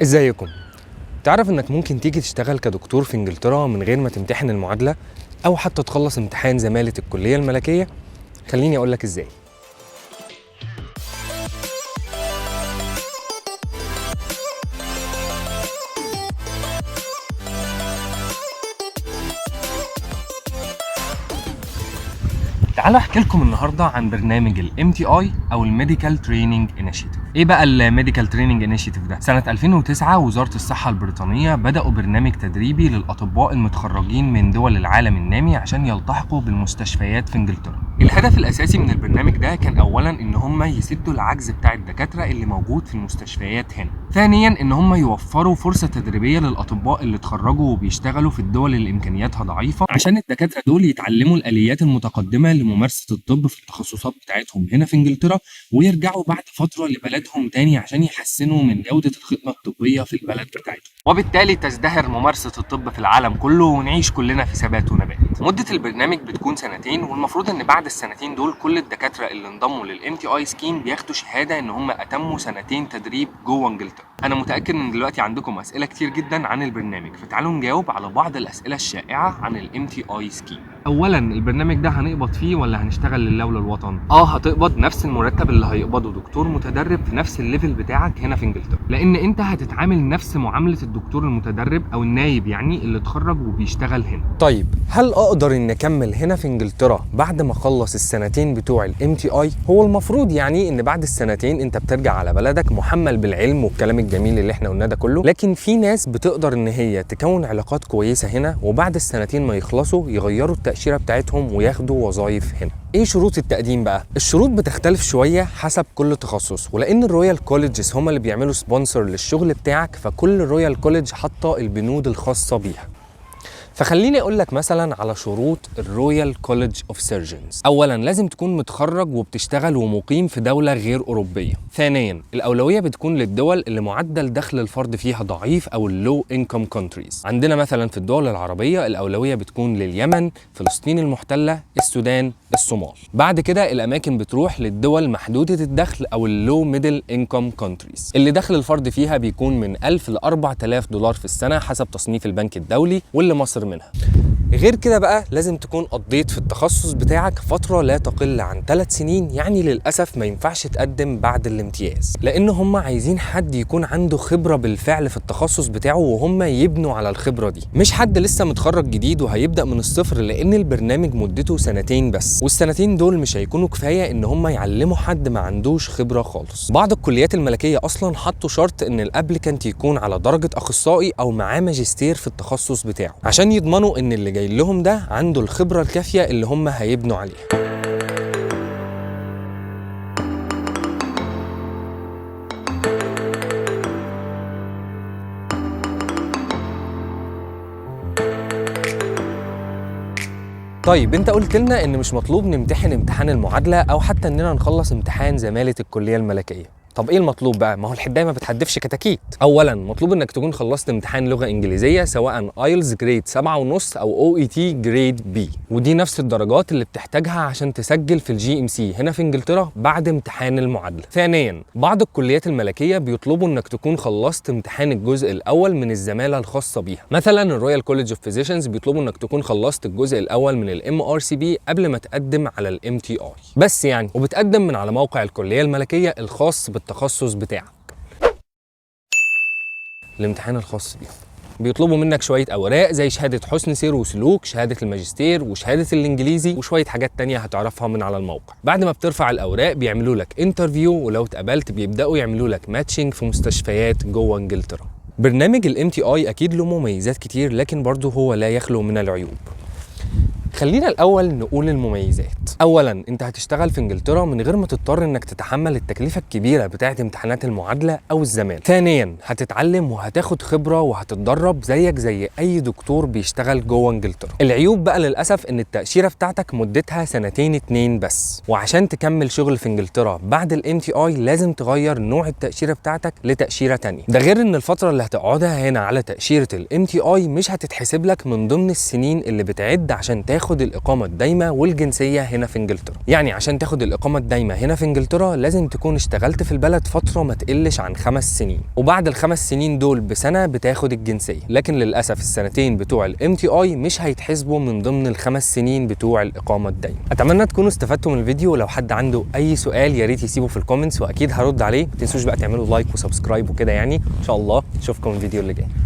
ازيكم؟ تعرف انك ممكن تيجي تشتغل كدكتور في انجلترا من غير ما تمتحن المعادلة او حتى تخلص امتحان زمالة الكلية الملكية؟ خليني اقولك ازاي. تعالوا احكي لكم النهارده عن برنامج ال MTI او ال Medical Training Initiative. ايه بقى ال Medical Training Initiative ده؟ سنة 2009 وزارة الصحة البريطانية بداوا برنامج تدريبي للاطباء المتخرجين من دول العالم النامي عشان يلتحقوا بالمستشفيات في انجلترا. الهدف الاساسي من البرنامج ده كان اولا ان هم يسدوا العجز بتاع الدكاترة اللي موجود في المستشفيات هنا، ثانيا ان هم يوفروا فرصة تدريبية للاطباء اللي اتخرجوا وبيشتغلوا في الدول اللي امكانياتها ضعيفة عشان الدكاترة دول يتعلموا الاليات المتقدمة لممارسة الطب في التخصصات بتاعتهم هنا في انجلترا، ويرجعوا بعد فترة لبلدهم تاني عشان يحسنوا من جوده الخدمة الطبية في البلد بتاعتهم، وبالتالي تزدهر ممارسة الطب في العالم كله ونعيش كلنا في ثبات ونبات. مده البرنامج بتكون سنتين، والمفروض ان بعد السنتين دول كل الدكاترة اللي انضموا لل MTI scheme بياخدوا شهادة ان هم اتموا سنتين تدريب جوه انجلترا. انا متاكد ان دلوقتي عندكم اسئلة كتير جدا عن البرنامج، فتعالوا نجاوب على بعض الاسئلة الشائعة عن ال MTI scheme. اولا، البرنامج ده هنقبض فيه ولا هنشتغل لله وللوطن؟ هتقبض نفس المرتب اللي هيقبضه دكتور متدرب في نفس ال level بتاعك هنا في انجلترا، لان انت هتتعامل نفس معاملة الدكتور المتدرب او النايب يعني اللي اتخرج وبيشتغل هنا. طيب هل اقدر ان اكمل هنا في انجلترا بعد ما اخلص السنتين بتوع ال MTI؟ هو المفروض يعني ان بعد السنتين انت بترجع على بلدك محمل بالعلم والكلام الجميل اللي احنا قلناه ده كله، لكن في ناس بتقدر ان هي تكون علاقات كويسة هنا وبعد السنتين ما يخلصوا يغيروا التأشيرة بتاعتهم وياخدوا وظائف هنا. ايه شروط التقديم بقى؟ الشروط بتختلف شوية حسب كل تخصص، ولان ال Royal Colleges هم اللي بيعملوا sponsor للشغل بتاعك، فكل Royal College حاطه البنود الخاصة بيها. فخليني اقول لك مثلا على شروط ال Royal College of Surgeons. اولا، لازم تكون متخرج وبتشتغل ومقيم في دولة غير اوروبية. ثانيا، الاولوية بتكون للدول اللي معدل دخل الفرد فيها ضعيف او ال low income countries. عندنا مثلا في الدول العربية الاولوية بتكون لليمن، فلسطين المحتله، السودان، الصومال. بعد كده الاماكن بتروح للدول محدودة الدخل او ال low middle income countries اللي دخل الفرد فيها بيكون من 1000 ل 4000 دولار في السنة حسب تصنيف البنك الدولي، واللي مصر منها. غير كده بقى لازم تكون قضيت في التخصص بتاعك فترة لا تقل عن 3 سنين، يعني للأسف ما ينفعش تقدم بعد الامتياز، لأن هم عايزين حد يكون عنده خبرة بالفعل في التخصص بتاعه وهم يبنوا على الخبرة دي، مش حد لسه متخرج جديد وهيبدأ من الصفر، لأن البرنامج مدته سنتين بس، والسنتين دول مش هيكونوا كفاية إن هم يعلموا حد ما عندوش خبرة خالص. بعض الكليات الملكية أصلا حطوا شرط إن ال applicant يكون على درجة أخصائي أو معاه ماجستير في التخصص بتاعه عشان يضمنوا إن اللي جاي لهم ده عنده الخبرة الكافية اللي هم هيبنوا عليها. طيب انت قلت لنا ان مش مطلوب نمتحن امتحان المعادلة او حتى اننا نخلص امتحان زمالة الكلية الملكية. طب ايه المطلوب بقى؟ ما هو الحدايه ما بتحدفش كتاكيت. اولا، مطلوب انك تكون خلصت امتحان لغة انجليزية سواء IELTS grade 7.5 او OET grade B، ودي نفس الدرجات اللي بتحتاجها عشان تسجل في ال GMC هنا في انجلترا بعد امتحان المعادلة. ثانيا، بعض الكليات الملكية بيطلبوا انك تكون خلصت امتحان الجزء الاول من الزمالة الخاصة بيها. مثلا ال Royal College of Physicians بيطلبوا انك تكون خلصت الجزء الاول من ال MRCP قبل ما تقدم على ال MTI بس يعني، وبتقدم من على موقع الكلية الملكية الخاص بالتخصص بتاعك. الامتحان الخاص بيهم بيطلبوا منك شوية أوراق زي شهادة حسن سير وسلوك، شهادة الماجستير، وشهادة الإنجليزي، وشوية حاجات تانية هتعرفها من على الموقع. بعد ما بترفع الأوراق بيعملوا لك interview، ولو اتقبلت بيبدأوا يعملوا لك matching في مستشفيات جوه انجلترا. برنامج ال MTI أكيد له مميزات كتير، لكن برضه هو لا يخلو من العيوب. خلينا الأول نقول المميزات. أولا، أنت هتشتغل في إنجلترا من غير ما تضطر إنك تتحمل التكلفة الكبيرة بتاعة امتحانات المعادلة أو الزمالة. ثانيا، هتتعلم وهتاخد خبرة وهتتدرب زيك زي أي دكتور بيشتغل جوه إنجلترا. العيوب بقى للأسف إن التأشيرة بتاعتك مدتها سنتين 2 بس، وعشان تكمل شغل في إنجلترا بعد ال MTI لازم تغير نوع التأشيرة بتاعتك لتأشيرة تانية. ده غير إن الفترة اللي هتقعدها هنا على تأشيرة ال MTI مش هتتحسب لك من ضمن السنين اللي بتعد عشان تاخد تاخد الاقامة الدايمه والجنسيه هنا في انجلترا. يعني عشان تاخد الاقامة الدايمه هنا في انجلترا لازم تكون اشتغلت في البلد فترة ما تقلش عن 5 سنين، وبعد ال5 سنين دول بسنة بتاخد الجنسية. لكن للاسف السنتين بتوع ال MTI مش هيتحسبوا من ضمن ال5 سنين بتوع الاقامة الدايمه. اتمنى تكونوا استفدتوا من الفيديو. لو حد عنده اي سؤال يا ريت يسيبه في ال comments واكيد هرد عليه. ما تنسوش بقى تعملوا like و subscribe وكده، يعني ان شاء الله اشوفكم الفيديو اللي جاي.